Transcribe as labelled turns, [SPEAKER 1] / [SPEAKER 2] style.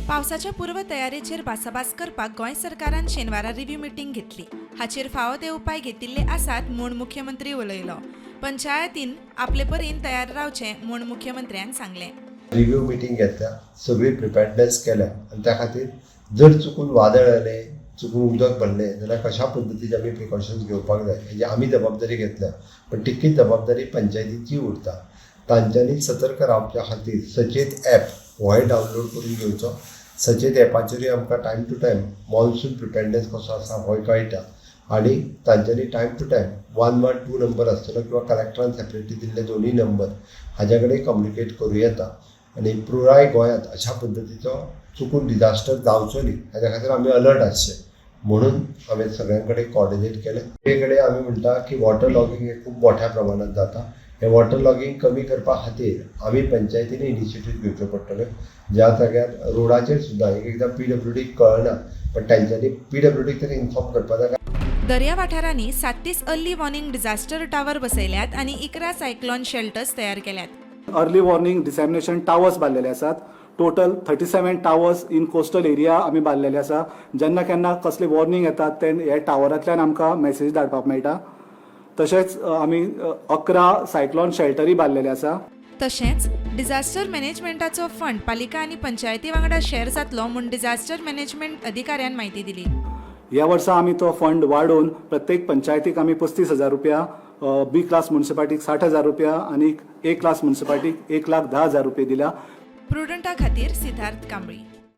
[SPEAKER 1] पावसाच्या पूर्वतयारेचेर भासाभास करपाक गोंय सरकारान शेनवारा रिव्ह्यू मिटींग घेतली. हाचेर फावो ते उपाय घेतिल्ले आसात म्हूण मुख्यमंत्री उलयलो. पंचायतीन आपले परीन तयार रावचें म्हूण मुख्यमंत्र्यान सांगलें.
[SPEAKER 2] रिव्ह्यू मिटींग घेतल्या, सगळी प्रिपेर्डनेस केल्या आनी त्या खातीर जर चुकून वादळ आयलें, चुकून उदक भरलें जाल्यार कशा पद्दतीचे आमी प्रिकॉशन्स घेवपाक जाय हेजी आमी जबाबदारी घेतल्या, पण तितकीच जबाबदारी पंचायतीची उरता. तांच्यांनी सतर्क रावच्या खातीर सचेत एप होय डावनलोड करून घेवचो. सचेत एपाचेरूय आमकां time to time monsoon preparedness कसो आसा होय कळटा आनी तांच्यांनी time to time 112 number आसतलो किंवा कलेक्टरान सेपरेटली दिल्ले दोनूय नंबर हाज्या कडेन कम्युनिकेट करूं येता. आनी पुराय गोंयांत अशा पद्दतीचो चुकून डिजास्टर जावचो न्ही हाज्या खातीर आमी अलर्ट आसचे म्हणून हांवें सगळ्यां कडेन कॉर्डिनेट केलें. एक कडेन आमी म्हणटा की वॉटर लॉगींग हें खूब मोठ्या प्रमाणांत जाता. हें वॉटर लॉगींग कमी करपा खातीर आमी पंचायतीनी इनिशिएटीव घेवच्यो पडटल्यो. ज्या जाग्यार रोडाचेर सुद्दां एक एकदां पीडब्ल्यूडीक कळना, पण तांच्यांनी पीडब्ल्यूडीक तरी इन्फॉर्म करपा जाय.
[SPEAKER 1] दर्या वाठारांनी 37 अर्ली वॉर्निंग डिझास्टर टावर बसयल्यात आनी 11 सायक्लॉन शेल्टर्स तयार केल्यात.
[SPEAKER 3] अर्ली वॉर्निंग डिसेमिनेशन टावर्स बांदलेले आसात. Total 37 towers in coastal area आमी बांदलेले आसा. जेन्ना केन्ना कसले वॉर्निंग येतात ते हे टावरांतल्यान आमकां मॅसेज धाडपाक मेळटा. तशेंच आमी 11 सायक्लॉन शेल्टरूय बांदलेले आसा.
[SPEAKER 1] तशेंच डिझास्टर मॅनेजमेंटाचो फंड पालिका आनी पंचायती वांगडा शेअर जातलो म्हूण डिझास्टर मॅनेजमेंट अधिकाऱ्यान म्हायती दिली.
[SPEAKER 3] ह्या वर्सा आमी तो फंड वाडोवन प्रत्येक पंचायतीक आमी 35,000 रुपया, बी क्लास म्युनिसिपालिटीक 60,000 रुपया आनी ए क्लास म्युनिसिपालिटीक 1,10,000 रुपया दिल्या.
[SPEAKER 1] प्रुडंटा खातीर सिद्धार्थ कांबळी.